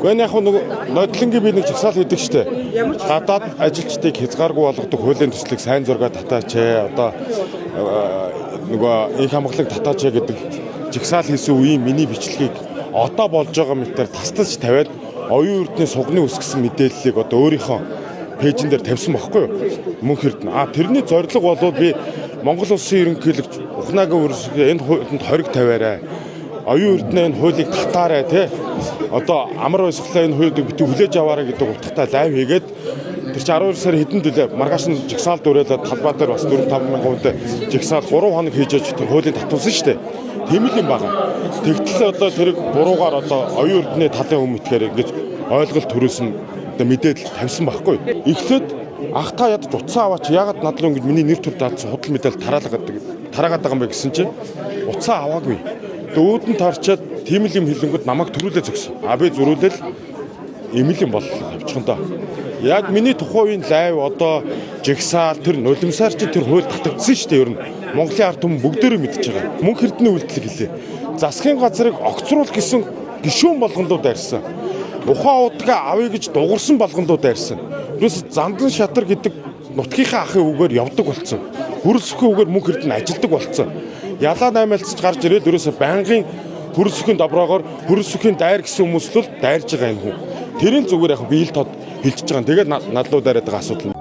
Гэхдээ яг нөгөө нодлонгийн би нэг жагсаал хийдэг штэ. Гадаад ажилчдыг хязгааргүй болгодог хуулийн төслийг сайн зургаа татаач ээ. Одоо нөгөө инх хамгаалыг татаач ээ гэдэг жагсаал хийсэн үеийн миний бичлэгийг одоо болж байгаа мэтээр тастаж тавиад оюун эрдний сугны үсгэсэн мэдээллийг одоо өөрийнхөө page эн дээр тавьсан байхгүй юу? Мөнх Эрдэнэ. А тэрний зорилго болвол би Монгол улсын ерөнхийлөгч Ухнаагийн өрсөг энэ хуульд хориг тавиарай. Оюун эрдэнэ энэ хуулийг татаарай те. Одоо амар баясгалаа энэ хуулийг битгий хүлээж аваарай гэдэг утгатай live хийгээд тэр чинь 12 сарын хэдэн дөлөө маргааш нь жагсаал дөрөөлөө талбай дээр бас 4 5 мянган хүнтэй жагсаал 3 хоног хийж аж тэр хуулийн татуулсан шүү дээ. Тийм л юм байна. Тэгтэл одоо тэрийг буруугаар одоо оюун эрдэнэ талын өмнө итгэхээр ингэж ойлголт төрүүлсэн одоо мэдээлэл тавьсан байхгүй. Эхлээд ах та ядаж утсаа аваач, яагаад над руу ингэж миний нэр төр даадсан худал мэдээлэл тараалгаад тараагаад байгаа юм бэ гэсэн чинь утсаа аваагүй. Тэгээ үүдэн тарчаад тийм л юм хэлэнгүүт намайг төрүүлээ зогсон. А би зөрүүлэл юм л юм боллоо авчихсан доо. Яг миний тухайн үеийн live одоо жагсаал тэр нулимсаар чи тэр хууль татагдсан шүү дээ ер нь. Монголын ард түмэн бүгдээрээ мэдчихэж байгаа. Мөнх Эрдэнэ үйлдэл гэлээ. Засгийн газрыг огцруул гэсэн гишүүн болгондоо дайрсан. Ухаан удгаа авъя гэж дуурсан болгондоо дайрсан. Ерөөс зандан шатар гэдэг нутгийнхаа ахын үгээр явдаг болцсон. Хөрөлсөхийн үгээр Мөнх Эрдэнэ ажилдаг болцсон. Ялаа наймаалцж гарч ирээд ерөөсө байнгын хөрөлсөхийн доброогоор хөрөлсөхийн дайр гэсэн хүмүүс л дайрж байгаа юм хүн. Тэрийн зүгээр яг биел тод хилчиж байгаа. Тэгээд над руу дайраад байгаа асуудал.